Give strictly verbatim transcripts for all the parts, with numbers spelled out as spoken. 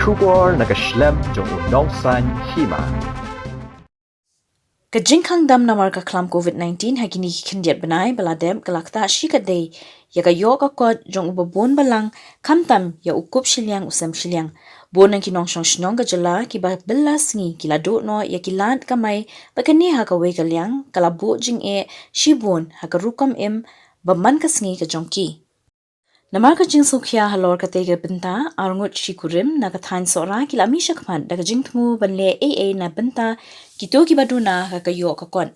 Khubor na ka shlem jong u Nongsaiñ Hima. Ka jingkhang dam namar ka khlam covid nineteen ha kine ki khyndiat bnai ba la dep ka la ktah shi katdei ïa ka ïoh ka kot jong u babun balang, khamtam ïa u kup shiliang u sem shiliang. Bun na ki nongshong shnong ka jylla kiba bylla sngi ki la duh noh ïa ki lad kamai ba kane ha kawei ka liang ka la buh jingeh shibun ha ka rukom im ba man ka sngi ka jong ki. Namar ka jingsngewkhia halor katei ka bynta, arngut shi kurim na ka thaiñ Sohra ki la mih shakhmat da ka jingthmu ban leh ei ei na bynta kito kiba duna ha ka ïoh ka kot.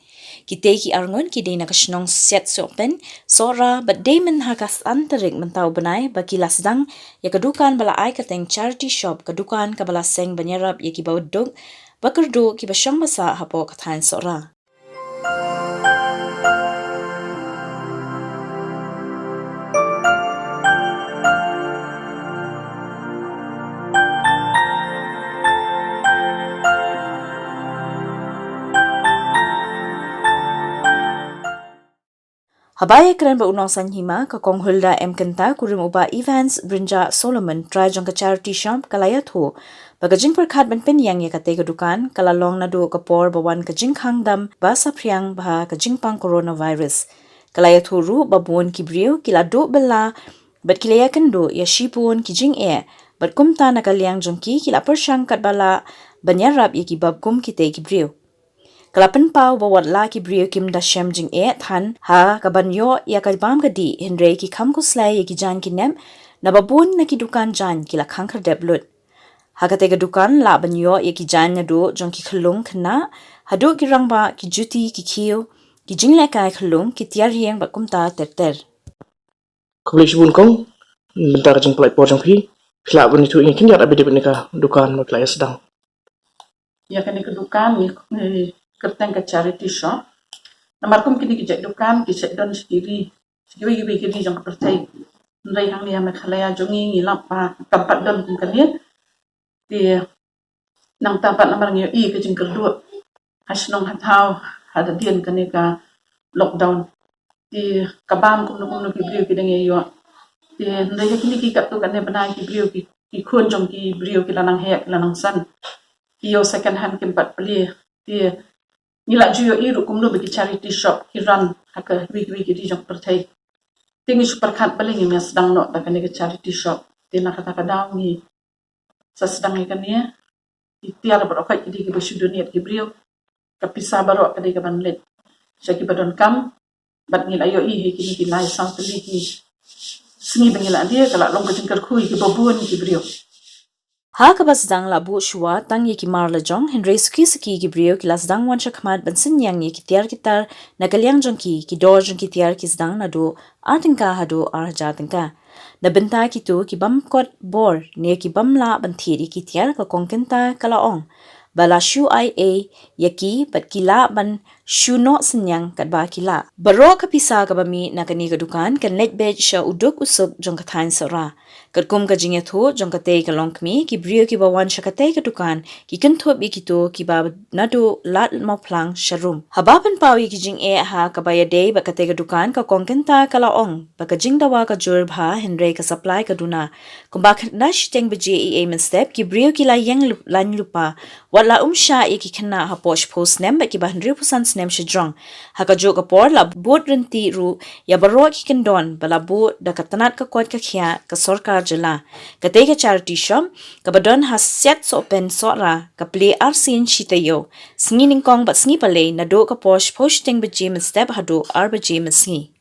Kitei ki arngut ki dei na ka shnong Siatsohpen, Sohra, bad dei mynha ka san tarik mynta u bnai ba ki la sdang ïa ka dukan ba la ai kyrteng charity shop, ka dukan kaba la seng ban ïarap ïa kiba duk ba kyrduh, kiba shong ba sah hapoh ka thaiñ Sohra. Haba ïakren bad u Nongsaiñ Hima, ka Kong Hulda M Kynta, kurim u Bah Evans Brynjah Solomon, trai jong ka charity shop, ka la ïathuh ba ka jingpyrkhat ban pynïeng ïa katei ka dukan ka la long naduh ka por ba wan ka jingkhang dam ba saphriang bha ka jingpang coronavirus. Ka la ïathuh ruh ba bun ki briew ki la duh bylla bad ki la ïakynduh ïa shibun ki jingeh, bad kumta na ka liang jong ki ki la pyrshang katba lah ban ïarap ïa kiba kum kitei ki briew. Ka la pynpaw ba wat la ki briew kim da shem jingeh than ha kaban ïoh ïa ka bam ka dih, hynrei ki kham khuslai ïa ki jaiñ ki nep, naba bun na ki dukan jaiñ ki la khang khyrdep lut. Ha katei ka dukan lah ban ïoh ïa ki jaiñ naduh jong ki khyllung khynnah haduh ki rangbah, ki juti, ki khiew, ki jinglehkai khyllung, ki tiar ïing bad kumta ter ter. Khublei shibun kong, mynta ka jingpynlait por jong phi, phi lah ban ïathuh ïa ngi khyndiat ïa ba dei bad kane ka dukan ba phi la ïa sdang? Ïa kane ka dukan ngi, ngi kyrteng ka charity shop. Namar kum kine ki jait dukan ki shait don sha ki ri, sha kiwei kiwei ki ri jong ka pyrthei. Hynrei hangne ha Meghalaya jong ngi ngi lap ba kam pat don kum kane. Te nangta pat namar ngi ïohi ka jingkyrduh ha shnong ha thaw hadien kane ka lockdown. Te ka bam kumno kumno ki briew ki dang ïa ïoh. Te hynrei ha kine ki katto katne bnai ki briew ki, ki khun jong ki briew ki la nang heh, ki la nang san. Ki ïoh second hand kim pat plie. Te ngi la ju ïohi ruh kumno ba ki charity shop ki run ha kiwei kiwei ki ri jong ka pyrthei. Te ngi shu pyrkhat balei ngim ïa sdang noh da kane ka charity shop. Te na kata ka daw ngi sa sdang ïa kane. Ki tiar baroh ki dei kiba shu donate ki briew. Ka pisa baroh ka dei kaban leit sha kiba donkam. Bad ngi la ïohi ha kine ki lai saw tylli ki sngi ba ngi la die, ka la long ka jingkyrkhu ïa kiba bun ki briew. Ha kaba sdang la buh shuwa tang ïa ki mar la jong, hynrei suki suki ki briew ki la sdang wan shakhmat ban synñiang ïa ki tiar ki tar na ka liang jong ki. Ki dor jong ki tiar ki sdang naduh ar tyngka haduh ar hajar tyngka. Na bynta kito ki bym kot bor ne ki bym lah ban thied ïa ki tiar, ka Kong Kynta ka la ong ba la shu ai ei ïa ki bad ki lah ban shu noh synñiang katba ki lah. Baroh ka pisa kaba mih na kane ka dukan kan leit beit sha u duk u suk jong ka thaiñ Sohra. Katkum ka jingïathuh jong katei ka longkmie, ki briew kiba wan sha katei ka dukan ki kynthup ïa kito kiba naduh Lad Mawphlang sha Rum. Haba pynpaw ïa ki jingeh ha kaba ïadei bad katei ka dukan, ka Kong Kynta ka la ong ba ka jingdawa ka jur bha, hynrei ka supply ka duna. Kumba khyndai shiteng baje eiei mynstep, ki briew ki la ïeng lup-, lain lypa. Wat la um shah ïa ki khynnah hapoh shiphew snem bad kiba hynriewphew san snem shajrong. Ha kajuh ka por la bud ryntih ruh ïa baroh ki kyndon ba la buh da ka tnat ka koit ka khiah ka sorkar jylla. Katei ka charity shop kaba don ha Siatsohpen Sohra ka plie arsien shi taïew, sngi nyngkong bad sngi palei, naduh ka por shiphew shiteng baje mynstep haduh ar baje mynsngi.